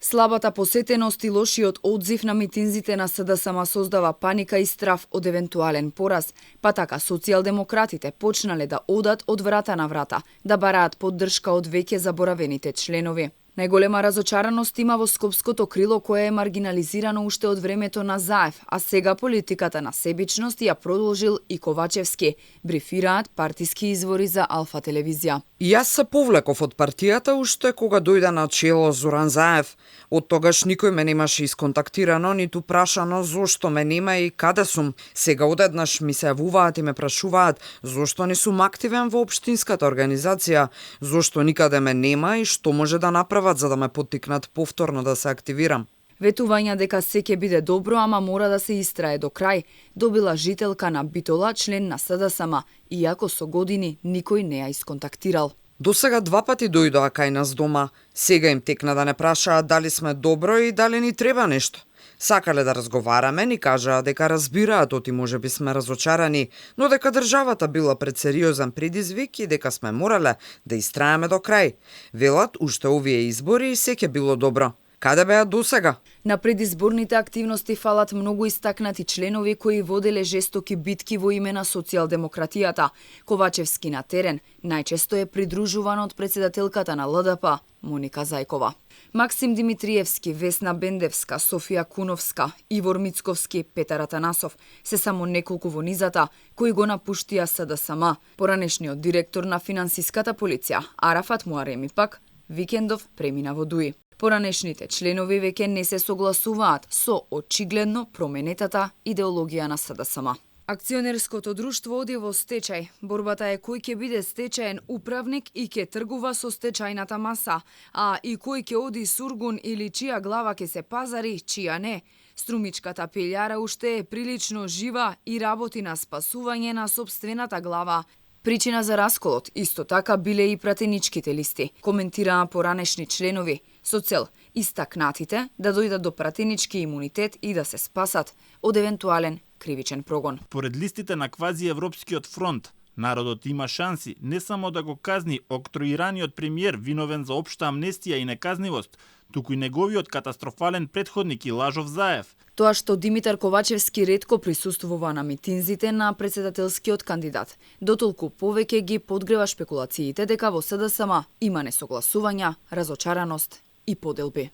Слабата посетеност и лошиот одзив на митинзите на СДСМ создава паника и страф од евентуален пораз, па така социјалдемократите почнале да одат од врата на врата, да бараат поддршка од веќе заборавените членови. Најголема разочараност има во скопското крило кое е маргинализирано уште од времето на Заев, а сега политиката на себичност ја продолжил и Ковачевски, брифираат партиски извори за Алфа телевизија. И јас се повлеков од партијата уште кога дојде на чело Зоран Заев. Од тогаш никој ме немаше исконтактирано, ниту прашано зошто ме нема и каде сум. Сега одеднаш ми се јавуваат и ме прашуваат зошто не сум активен во општинската организација, зошто никаде ме нема и што може да направат за да ме поттикнат повторно да се активирам. Ветувања дека се ќе биде добро, ама мора да се истрае до крај, добила жителка на Битола, член на СДСМ, иако со години никој не ја исконтактирал. До сега 2 пати дојдоа кај нас дома. Сега им текна да не прашаат дали сме добро и дали ни треба нешто. Сакале да разговараме, ни кажаа дека разбираат оти можеби сме разочарани, но дека државата била пред сериозен предизвик и дека сме морале да истраеме до крај. Велат уште овие избори и се ќе било добро. Каде беа досега? На предизборните активности фалат многу истакнати членови кои воделе жестоки битки во име на социјалдемократијата. Ковачевски на терен најчесто е придружуван од председателката на ЛДП, Моника Зајкова. Максим Димитриевски, Весна Бендевска, Софија Куновска, Ивор Мицковски, Петар Атанасов се само неколку во низата кои го напуштија СДСМ. Поранешниот директор на финансиската полиција, Арафат Муареми пак, викендов премина во ДУИ. Поранешните членови веќе не се согласуваат со очигледно променетата идеологија на СДСМ. Акционерското друштво оди во стечај. Борбата е кој ќе биде стечаен управник и ќе тргува со стечајната маса, а и кој ќе оди сургун или чија глава ќе се пазари, чија не. Струмичката пилјара уште е прилично жива и работи на спасување на сопствената глава. Причина за расколот исто така биле и пратеничките листи, коментираа поранешни членови, со цел истакнатите да дојдат до пратенички имунитет и да се спасат од евентуален кривичен прогон. Поред листите на квазиевропскиот фронт, народот има шанси не само да го казни октроираниот премиер виновен за општа амнестија и неказнивост, туку и неговиот катастрофален претходник и лажов Заев. Тоа што Димитар Ковачевски ретко присуствува на митинзите на председателскиот кандидат, дотолку повеќе ги подгрева шпекулациите дека во СДСМ има несогласувања, разочараност и поделби.